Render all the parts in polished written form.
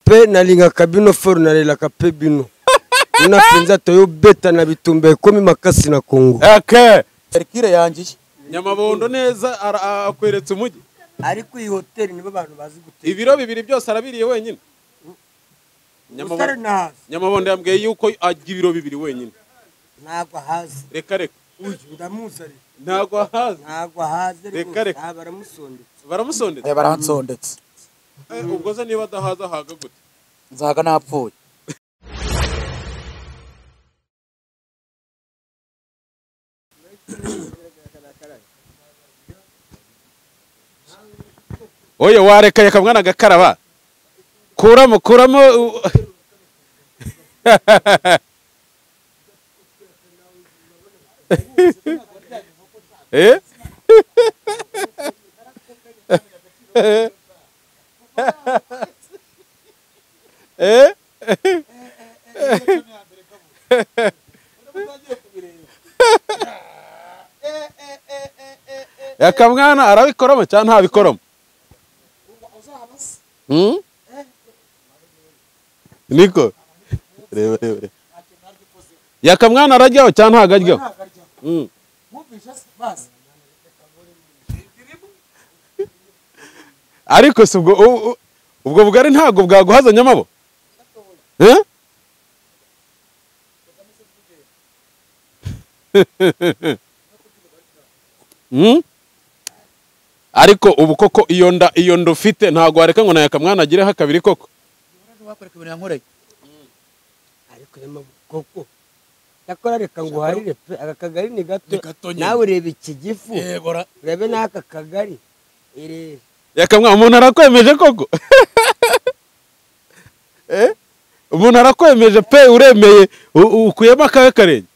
Pe nalingaka bino fort, nalelaka pe bino. Una mpenza toyobeta na bitumba ekomi makasi na Congo. Okay. Erikire yangiye. Nyamabondo neza akweretse umujyi. Ariko iyi hoteli nibo abantu bazi guteka. Ibiro bibiri byose arabiriye wenyine. Nyamabondo yambwiye yuko arya ibiro bibiri wenyine. Ntabwo ahazi. Reka reka. Uyu ndamuzi ariko. Ntabwo ahazi. Ntabwo ahazi reka reka. Ah, baramusondetse. Baramusondetse? Baransondetse. Ubwo se niba adahaza ahaga gute? Nzahaga napfuye. Oye wareka yakamwana gakaraba. Kuramo kuramo. Eh? Eh? Yakamwana arabikoramo cyangwa ntabikoramo? Niko. Reba reba. Yakamwana arajyaho cyangwa ntago ajyaho? Ariko si ubwo bugari ntago bwaguhaza Nyamabo? Eh? Ariko ubu koko iyo nda ufite ntago wareka ngo na Yakamwana agireho akabiri koko? Ariko koko yakora reka nguharire pe, aka kagari ni gato nawe reba iki gifu urebe n'aka kagari. Yakamwana umuntu arakwemeje koko? Eh? Umuntu arakwemeje pe, uremeye ukuyemo akawe karenge.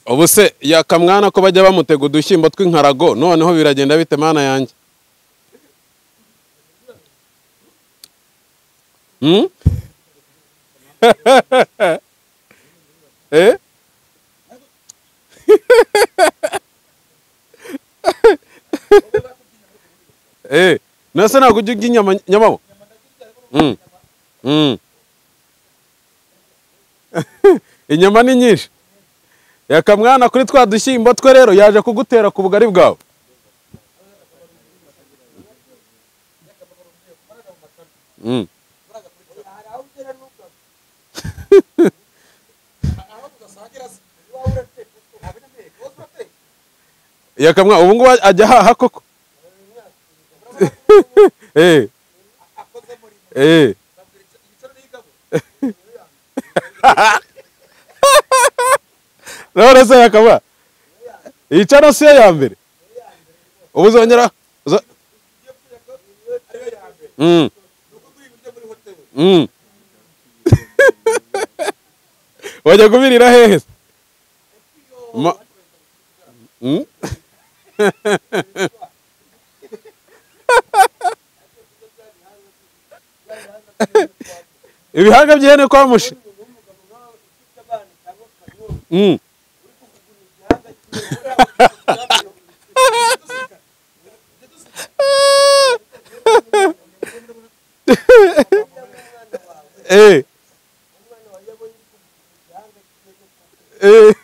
Ubu se Yakamwana ko bajya bamutega udushyimbo tw'inkarago noneho biragenda bite mana yanjye? Eh? Eh, nase ntabwo ujya urya inyama Nyamabo? Inyama ni nyinshi. Yakamwana kuri twa dushyimbo twe rero yaje kugutera ku bugari bwawe. Yakamwana ubu ngubu ajya haha koko? Eh. Eh. None se Yakamwana icano si ya mbere? Ubu uzongera wajya kubirira hehe? Ibihanga by'ihene kwa mushi. Eh. Eh.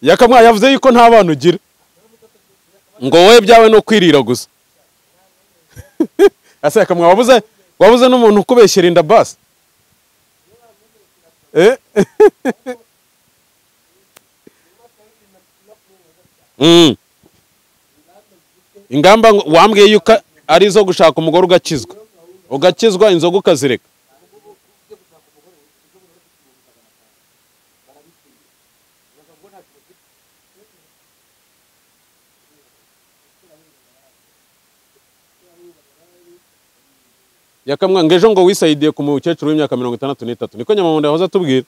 Yakamwana yavuze yuko nta bana ugira, ngo wowe byawe no kwirira gusa. Ase Yakamwana wabuze n'umuntu ukubeshyera inda basi? Eh? Ingamba wambwiye yuko ari zo gushaka umugore ugakizwa, ugakizwa inzoga ukazireka. Yakamwa ngejo ngo wisayidiye ku mukecuru w'imyaka 63 niko Nyamabondo yahoze atubwira.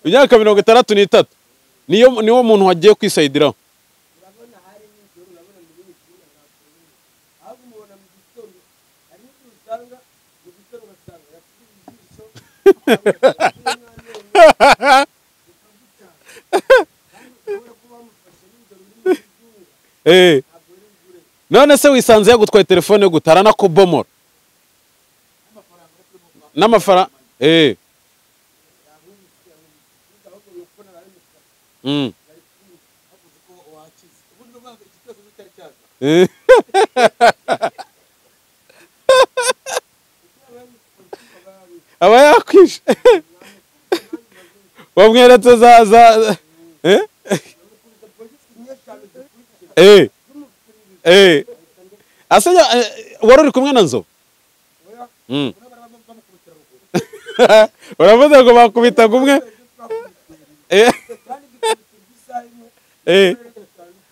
Imyaka 63 niyo niwo muntu wagiye kwisayidiraho. None se wisanze yagutwaye telefone gutara na kubomora n'amafara aba yakwishe wamweretse za asenya wari uri kumwe na Nzovu? Uravuze ngo bakubita kumwe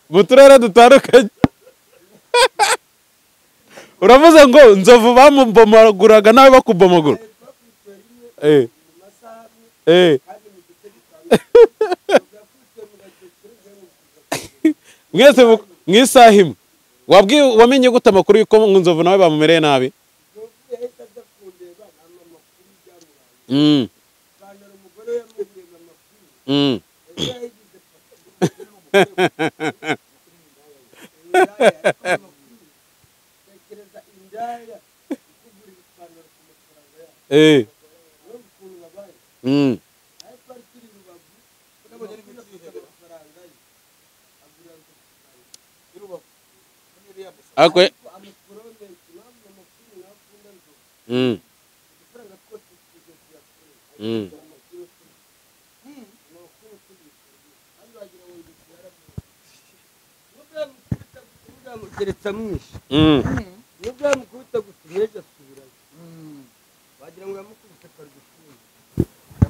mu turere dutandukanye. Uravuze ngo Nzovu bamubomaguraga nawe bakubomagura. Mwese mwisaha imwe. Wabwiye wamenye gute amakuru yuko Nzovu nawe bamumereye nabi?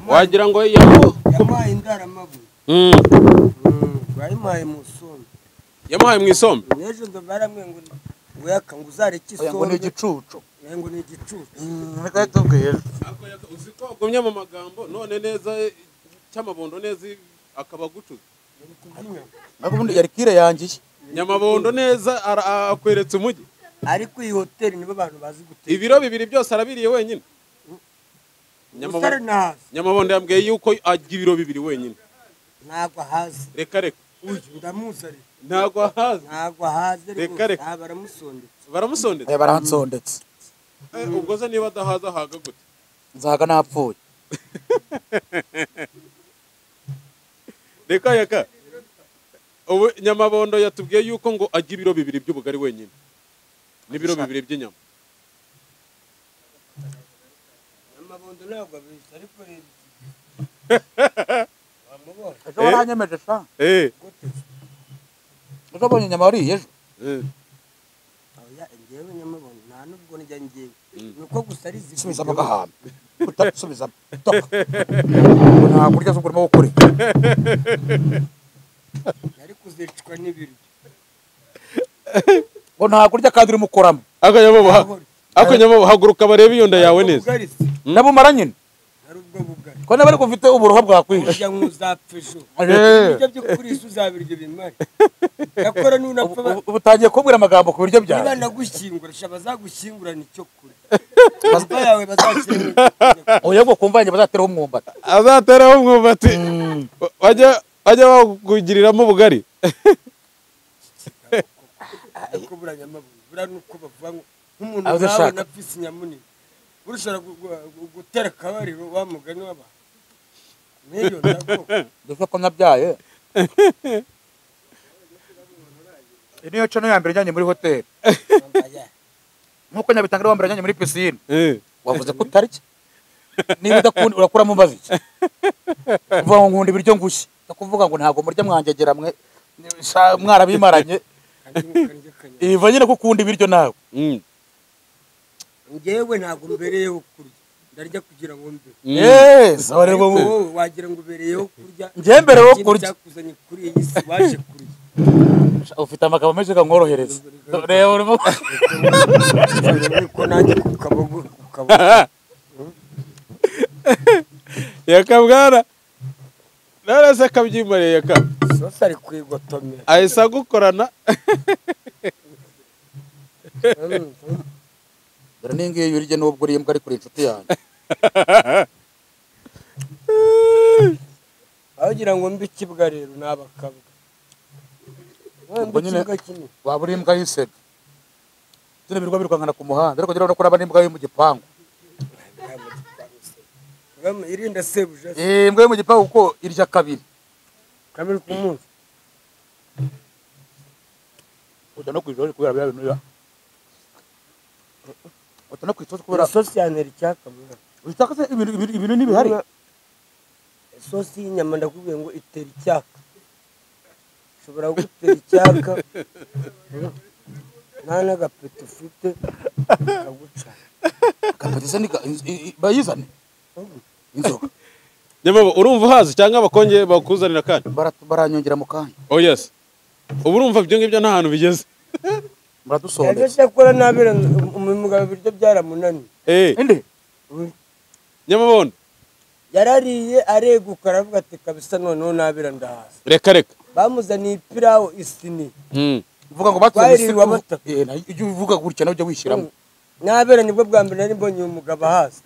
Wagira ngo yamuhaye indaramabuye. Bayimuhaye mu isombe. Yamuhaye mu isombe. N'ejo ndo baramwe ngo yaka ngo uzareke isombe. Ngo ni igicucu. Ngo ni igicucu. Reka tubwiye. Uzi ko agumye mu magambo none neza cyamabondo neza akaba gucuza. Nako ubundi yari kire yangiye. Nyamabondo neza akweretse umujyi. Ariko iyi hoteli nibo abantu bazi guteka. Ibiro bibiri byose arabiriye wenyine. Nyamabondo yambwiye yuko ajya ibiro bibiri wenyine. Ntabwo ahazi. Reka reka. Uyu ndamuzi. Ntabwo ahazi. Ntabwo ahazi. Reka reka. Baramusondetse. Baramusondetse. Baransondetse. Ubwo se niba adahaza ahaga gute? Nzaga napfuye. Reka yaka. Ubu Nyamabondo yatubwiye yuko ngo ajya ibiro bibiri by'ubugari wenyine. N'ibiro bibiri by'inyama. Nyamabondo ntabwo abeshya ariko reba. Ejo waranyemeje sha. Ejo abonye inyama wariye ejo. Oya njyewe Nyamabondo nta nubwo njya njyewe. Nuko gusa ari zisubiza mu gahamba. Utasubiza. Ntabwo urya z'ugurimo gukore. Nari kuzicwa n'ibiryo. Ngo ntabwo urya kandi urimo ukoramo. Akanyabo haguruka barebe iyo nda yawe neza. Nabumara nyine. Ko nabari kufite uburoho bwakwishe. Urya nk'uzapfa ejo. Ibiryo byo kurisa uzabirya bimare. Yakora nunapfa ubu utangiye kubwira amagambo ku biryo byawe. Niba nagushyingura sha bazagushyingura nicyo kure. Imva yawe bazashyingura. Oya ngo kumva yanjye bazateraho umwumbati. Azateraho umwumbati. Wajya bakugiriramo ubugari. Ariko buriya Nyamabondo buriya nuko bavuga ngo nk'umuntu nawe napfise nyamunini. Urushara gutera akabariro wa mugani w'abantu. N'iyo ndako. Dusa ko nabyaye. Niyo cano ya mbere njyanye muri hoteli. Nkuko nyabitanga wa mbere njyanye muri piscine. Wavuze ko utarya. Niba udakunda urakuramo mbazi iki? Uvuga ngo nkunda ibiryo ngushye. Ndakuvuga ngo ntabwo murya mwangegera mwe mwarabimaranye. Iva nyine ko ukunda ibiryo nawe. Ngewe ntabwo mbereyeho kurya. Ndarya kugira ngo mbe. Sawa rero wowe wagira ngo ubereyeho kurya. Ngewe mbereyeho kurya. Cyakuzanye kuri iyi si waje kurya. Ufite amagambo menshi kankorohereza. Reba urimo ko nanjye kukabogo. Yakabwana. Narase kabyimariye yaka. Sose ari kwigotomera. Ahise agukorana. Dore ningiye yurije nubwo uri imbwa ari kuri inshuti yanjye. Agira ngo mbe ikibwa rero nabakabwa. Ubwo nyine waba uri imbwa y'isega. Zino birwa birukankana ku muhanda ariko ngira ko uraba n'imbwa yo mu gipangu. Irinda sebuja. Imbwa yo mu gipangu kuko irya kabiri. Kabiri ku munsi. Ujya no kwijoro kubera bya bintu ya. Ujya no kwisoza kubera isosi yantera icyaka. Utaka se ibintu n'ibihari. Isosi y'inyama ndakubwiye ngo itera icyaka. Ushobora gutera icyaka. Nta n'agapeti ufite kaguca. Agapeti se bayizane. Inzoga. Nyamabo urumva uhazi cyangwa abakonge bakuzanira kandi? Baranyongera mu kanya. Oh yes. Ubu urumva ibyo ngibyo nta hantu bigeze. Muradusondetse. Yaje akora nabera umugabo ibiryo byaramunaniye. Inde? Nyamabondo. Yarariye areguka aravuga ati kabisa noneho nabera ndahaza. Reka reka. Bamuzaniye ipirawo isini. Uvuga ngo batuzaniye ijye uvuga gutya nawe ujya wishyiramo. Nabera nibwo bwa mbere nari mbonye uyu mugabo ahaza.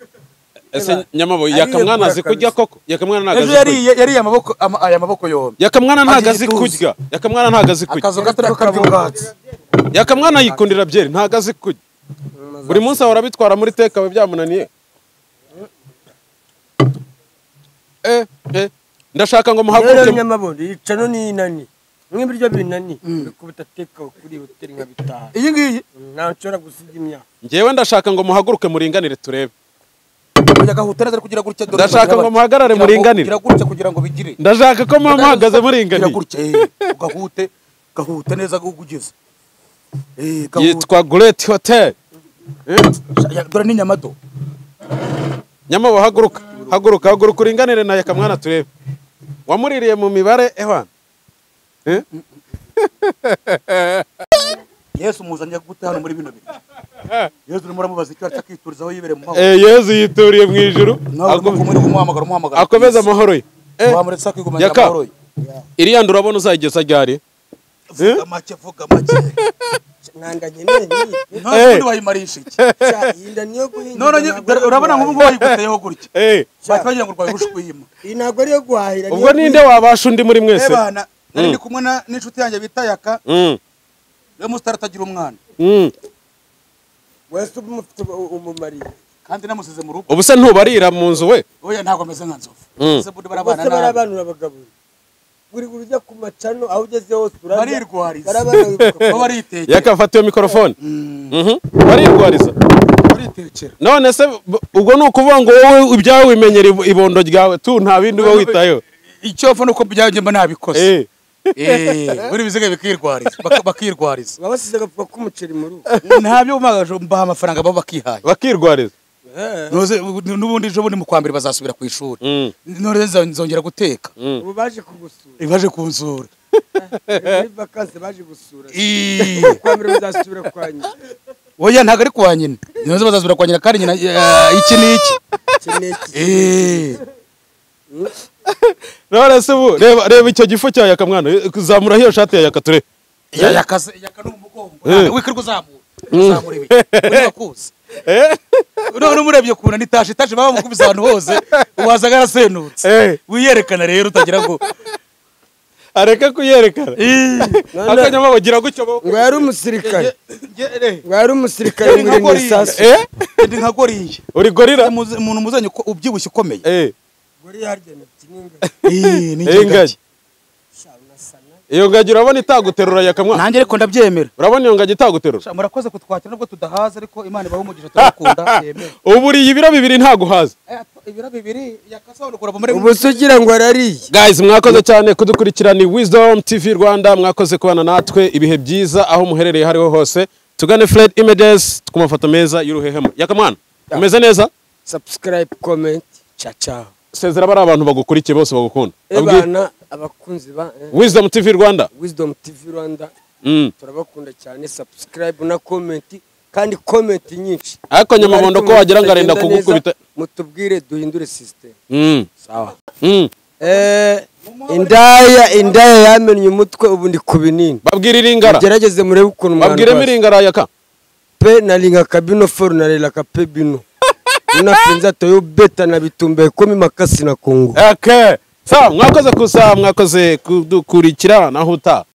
Ese Nyamabo yakamwana azi kurya koko? Yakamwana ntago azi. Ejo yariye amaboko aya maboko yombi. Yakamwana ntago azi kurya. Yakamwana ntago azi kurya. Akazo gato nako karya ubwatsi. Yakamwana yikundira byeri ntago azi kurya. Buri munsi ahora bitwara muri teka we byamunaniye. Ndashaka ngo muhaguruke. Nyamabo yicano ni inani. Mwibiryo binani bikubita teka kuri hoteli nka bitaha. Iyi ngiyi nta nshobora gusiga imyaka. Ngewe ndashaka ngo muhaguruke muringanire turebe. Ndashaka ngo muhagarare muringanire. Kugira ngo bigire. Ndashaka ko muhagaze muringaniye. Ugahute gahute neza gugeze. Yitwa Great Hotel. Dore ni Nyamado. Nyamabo haguruka. Haguruka haguruka uringanire na yakamwana turebe. Wamuririye mu mibare ewana. Yesu muzanye gute hano muri bino bintu. Yesu urimo uramubaza icyo atakiturizaho yibere mu mahoro. Yesu yituriye mu ijuru. Umuhamagara. Akomeza amahoro ye. Wamuretse akigumanya amahoro ye. Iriya ndura urabona uzayigeza ryari? Vuga make vuga make. Nanda nkeneye ni. None wayimarisha iki? Inda niyo guhinga. None urabona ngo wayiguteyeho gutya. Bagira ngo urwaye urushwima. Iyi ntabwo ari yo guhahira. Ubwo ninde wabasha undi muri mwese? Ebana, nari ndi kumwe n'inshuti yanjye bita Yaka. Yo musitari atagira umwana. Wese umufite umumariye. Kandi namusize mu rugo. Ubu se ntubarira mu nzu we? Oya ntabwo ameze nka nzovu. Ese bundi barabana nabi. Barabana abagabo. Buri ujya ku macano aho ugeze hose urarya. Barirwariza. Barabana baritekera. Yaka fata iyo microphone. Barirwariza. Baritekera. None se ubwo ni ukuvuga ngo wowe ibyawe wimenyera ibondo ryawe tu nta bindi uba witayeho. Icyo mfa nuko byanjye mba nabikoze. Buri biziga bikirwariza bakirwariza. Babasize agapfuka k'umuceri mu rugo. Ntabyo umagaje mbaha amafaranga baba bakihaye. Bakirwariza. N'ubundi ejo bundi mu kwa mbere bazasubira ku ishuri. None nzongera guteka. Ubu baje kugusura. Baje kunsura. Muri vacances baje gusura. Kwa mbere bazasubira kwa nyina. Oya ntago ari kwa nyina. None bazasubira kwa nyina kandi nyina iki n'iki. Iki n'iki. None se ubu reba icyo gifo cya yakamwana zamura hiyo shati ya yakature. Ya yakaze yaka no mugongo. Wikirwa uzamura. Uzamura ibi. Urakuze. None umurebye kuna nitashi tashi baba mukubise abantu hose wazaga arasenutse. Wiyerekana rero utagira ngo areka kuyerekana. Akanyama bagira gutyo ngo yari umusirikare. Ngo yari umusirikare muri misasu. Ndi nka goriya. Uri gorira? Umuntu muzanye ubyibushye ukomeye. Goriya harya ni kinga. Ni ingagi. Sha unasana. Iyo ngagi urabona itaguterura yakamwa. Nanjye ariko ndabyemera. Urabona iyo ngagi itaguterura. Murakoze kutwakira nubwo tudahaza ariko Imana ibahe umugisha turabakunda yemera. Ubu uriye ibiro 2 ntaguhaza. Ibiro 2 yakasobanukura muri ubu se ugira ngo arariye. Guys mwakoze cyane kudukurikira ni Wisdom TV Rwanda, mwakoze kubana natwe ibihe byiza aho muherereye hariho hose. Tugane Fred Images ku mafoto meza y'uruhehemo. Yakamwana umeze neza? Subscribe, comment, ciao ciao. Sezera bari abantu bagukurikiye bose bagukunda. Ebana abakunzi ba Wisdom TV Rwanda. Wisdom TV Rwanda. Turabakunda cyane, subscribe na comment kandi comment nyinshi. Ariko nyamabondo ko wagira ngo arenda kugukubita. Mutubwire duhindure system. Sawa. Indaya yamennye umutwe ubu ndi ku binini. Babwira iringara. Gerageze murebe ukuntu mwana. Babwire miringara yaka. Pe nalinga kabino for nalela kape bino. Unafinza toyo beta na bitumbe komi makasi na Kongo. Okay. Sawa mwakoze kusa mwakoze kudukurikira nahuta.